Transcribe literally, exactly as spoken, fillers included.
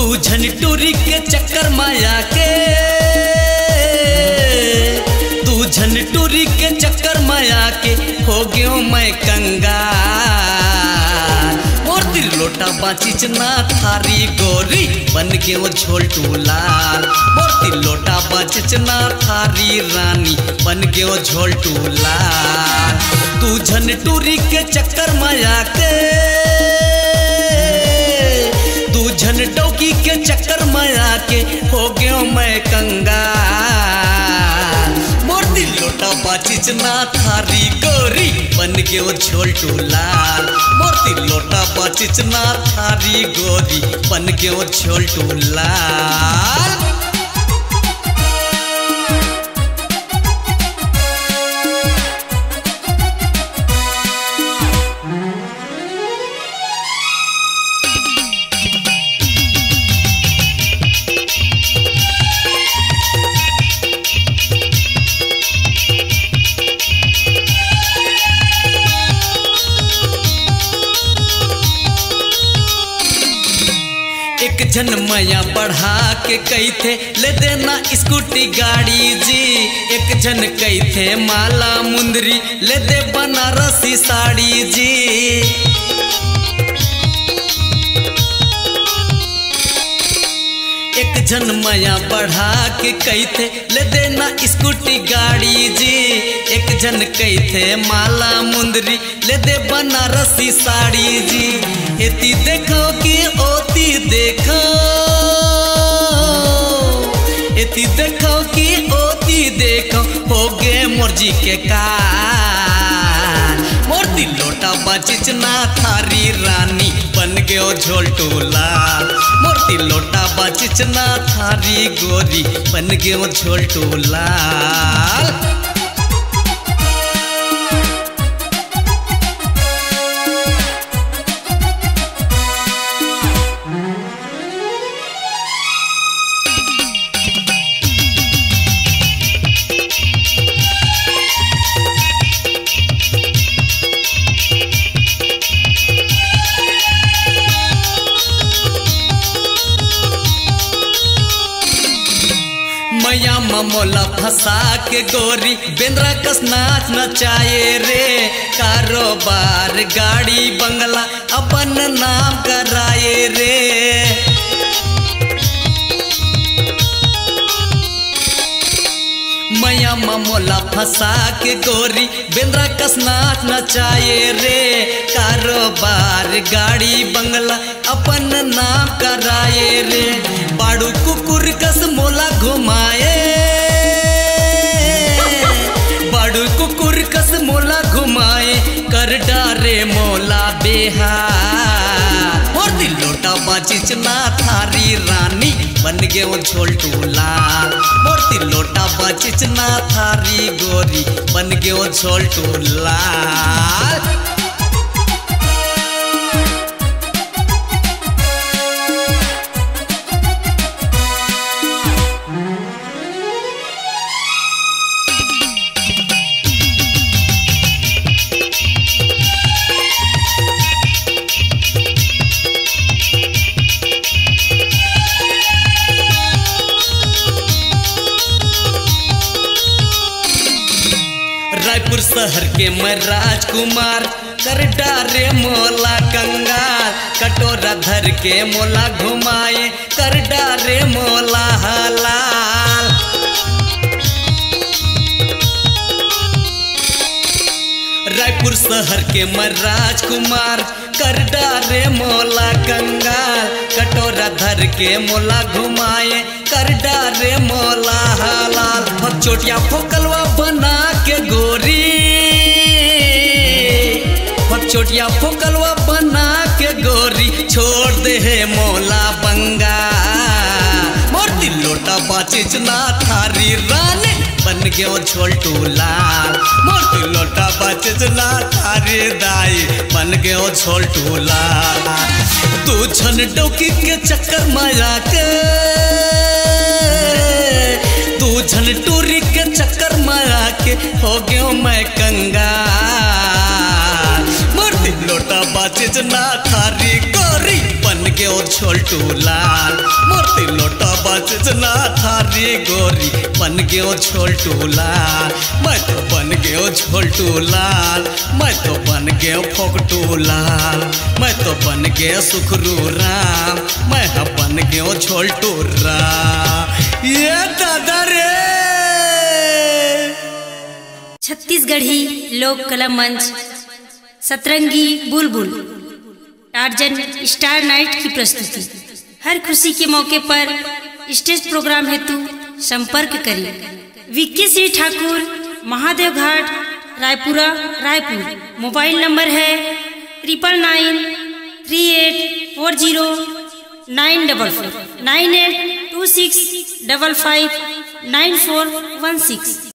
तू झन टूरी के चक्कर में आके, तू झन टूरी के चक्कर में आके हो गयो मैं कंगाल। मोर तीर लोटा बाँचिच ना थारी गोरी, बन गयो झोलटू लाल। मोर तीर लोटा बाँचिच ना थारी रानी, बन गयो झोलटू लाल। तू झन टूरी के चक्कर में आके, तू झन डौकी के चक्कर में आके हो गयो मैं कंगाल। मोर तीर लोटा बाँचिच ना थारी गोरी, बन गयो झोलटू लाल। मोर तीर लोटा बाँचिच ना थारी गोरी, बन गयो झोलटू लाल। एक झन मया बढ़ा के कहिथे, ले देना स्कूटी गाड़ी जी। एक झन कहिथे माला मुंदरी, ले दे बनारसी साड़ी जी। एक झन मया बढ़ा के कहिथे, ले देना स्कूटी गाड़ी जी। एक झन कहिथे माला मुंदरी, ले दे बनारसी साड़ी जी। एती देखो कि ओती देखो, एती देखो कि ओती देखो, हो गे मोर जी के काल। मोर तीर लोटा बाँचिच ना थारी रानी, बन गयो झोलटू लाल। मोर तीर लोटा बाँचिच ना थारी गोरी, बन गयो झोलटू लाल। मया म मोला फंसा के गोरी, बेंदरा कस नाच नचाए रे। कारोबार गाड़ी बंगला अपन नाम कराए रे। मया म मोला फंसा के गोरी, बेंदरा कस नाच नचाए रे। कारोबार गाड़ी बंगला अपन नाम कराए रे। बाड़ू कुकुर कस मोला घुमाए, बाड़ू कुकुर कस मोला घुमाए, कर डारे मोला बेहाल। मोर तीर लोटा बाँचिच ना थारी रानी, बन गयो झोलटू लाल। मोर तीर लोटा बाँचिच ना थारी गोरी, बन गयो झोलटू लाल। रायपुर शहर के मैं राजकुमार, कर डारे मोला कंगाल। कटोरा धर के मोला घुमाए, कर डारे मोला हलाल। रायपुर शहर के मैं राजकुमार, कर डारे मोला कंगाल। कटोरा धर के मोला घुमाए, कर डारे मोला हलाल। फकचोटिया फोकलवा बना के गोरी, फकचोटिया फोकलवा बना के गोरी, छोड़ दे हे मोला बंगाल। मोर तीर लोटा बाँचिच ना थारी रानी, बन गयो झोलटू लाल। मोर तीर लोटा बाँचिच ना थारी दाई, बन गयो झोलटू लाल। तू झन डौकी के चक्कर में आके, तू झन टूरी के चक्कर में आके हो गयो मैं कंगाल। मोर लोटा बाचिस ना थारी गोरी, बन गेंव छोलटू लाल। मोर तीन लोटा बाचिस ना थारी गोरी, बन गेंव छोलटू लाल। मैं तो बन गेंव छोलटू लाल, मैं तो बन गेंव फोकटू लाल, मैं तो बन गेंव सुखरू राम, मैं ह बन गेंव छोलटू राम। ये दादा रे। छत्तीसगढ़ी लोक कला मंच सतरंगी बुलबुल टार्जन स्टार नाइट की प्रस्तुति। हर खुशी के मौके पर स्टेज प्रोग्राम हेतु संपर्क करें। विक्की श्री ठाकुर, महादेव घाट, रायपुरा, रायपुर। मोबाइल नंबर है triple nine three eight four zero nine double four, nine eight two six double five nine four one six।